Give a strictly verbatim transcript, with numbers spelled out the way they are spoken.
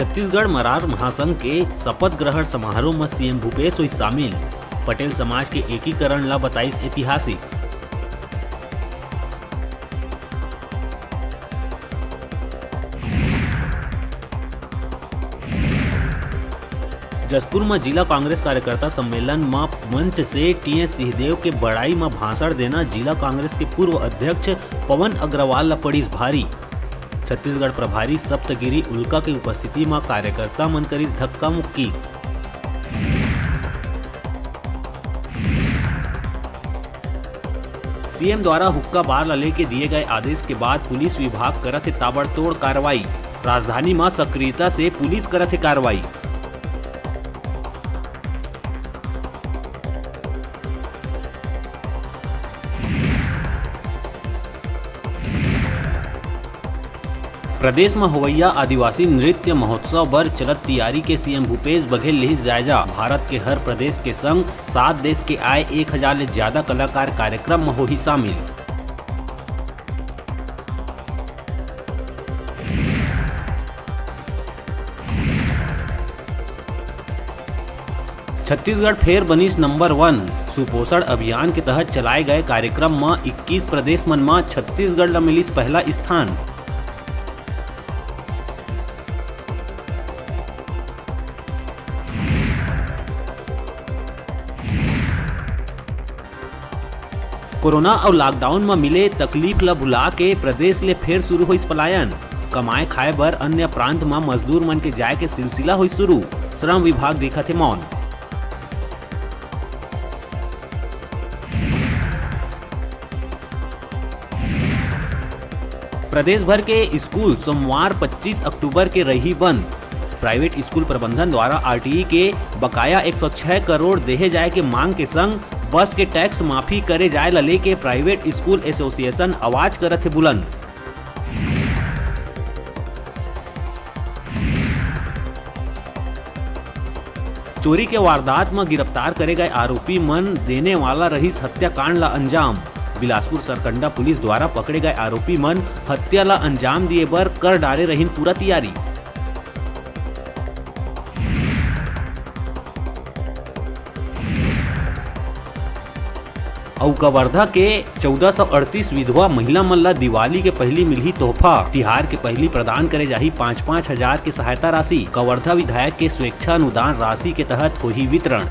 छत्तीसगढ़ मरार महासंघ के शपथ ग्रहण समारोह म सीएम भूपेश होइस शामिल। पटेल समाज के एकीकरण ला बताइस ऐतिहासिक। जशपुर म जिला कांग्रेस कार्यकर्ता सम्मेलन म मंच से टीएस सिंहदेव के बड़ाई म भाषण देना जिला कांग्रेस के पूर्व अध्यक्ष पवन अग्रवाल ल पड़िस भारी। छत्तीसगढ़ प्रभारी सप्तगिरी उल्का के उपस्थिति म कार्यकर्ता मन करिस धक्का मुक्की। सीएम द्वारा हुक्का बार ला लेके दिए गए आदेश के बाद पुलिस विभाग करत हे ताबड़तोड़ कार्रवाई। राजधानी म सक्रियता से पुलिस करत हे कार्रवाई। प्रदेश म होवइया आदिवासी नृत्य महोत्सव बर चलत तियारी के सीएम भूपेश बघेल लिहिस जायजा। भारत के हर प्रदेश के संग सात देश के आए एक हजार ले ज्यादा कलाकार कार्यक्रम म होही शामिल। छत्तीसगढ़ फेर बनिस नंबर वन। सुपोषण अभियान के तहत चलाए गए कार्यक्रम म इक्कीस प्रदेश मन म छत्तीसगढ़ ल मिलिस पहला स्थान। कोरोना अउ लॉकडाउन म मिले तकलीफ ल भुला के प्रदेश ले फेर शुरू होइस पलायन। कमाए खाए बर अन्य प्रांत म मजदूर मन के जाए के सिलसिला होइस शुरू। श्रम विभाग देखत हे मौन। प्रदेश भर के स्कूल सोमवार पच्चीस अक्टूबर के रही बंद। प्राइवेट स्कूल प्रबंधन द्वारा आरटीई के बकाया एक सौ छह करोड़ देहे जाए के मांग के संग बस के टैक्स माफी करे जाए ला लेके प्राइवेट स्कूल एसोसिएशन आवाज करत हे बुलंद। चोरी के वारदात म गिरफ्तार करे गए आरोपी मन देने वाला रहिस हत्याकांड ला अंजाम। बिलासपुर सरकंडा पुलिस द्वारा पकड़े गए आरोपी मन हत्या ला अंजाम दिए बर कर डारे रहिन पूरा तियारी। अउ कवर्धा के चौदह सौ अड़तीस विधवा महिला मन ला दिवाली के पहिली मिलही तोहफा। तिहार के पहिली प्रदान करे जाही पाँच पाँच हजार के सहायता राशि। कवर्धा विधायक के स्वेच्छा अनुदान राशि के तहत होही वितरण।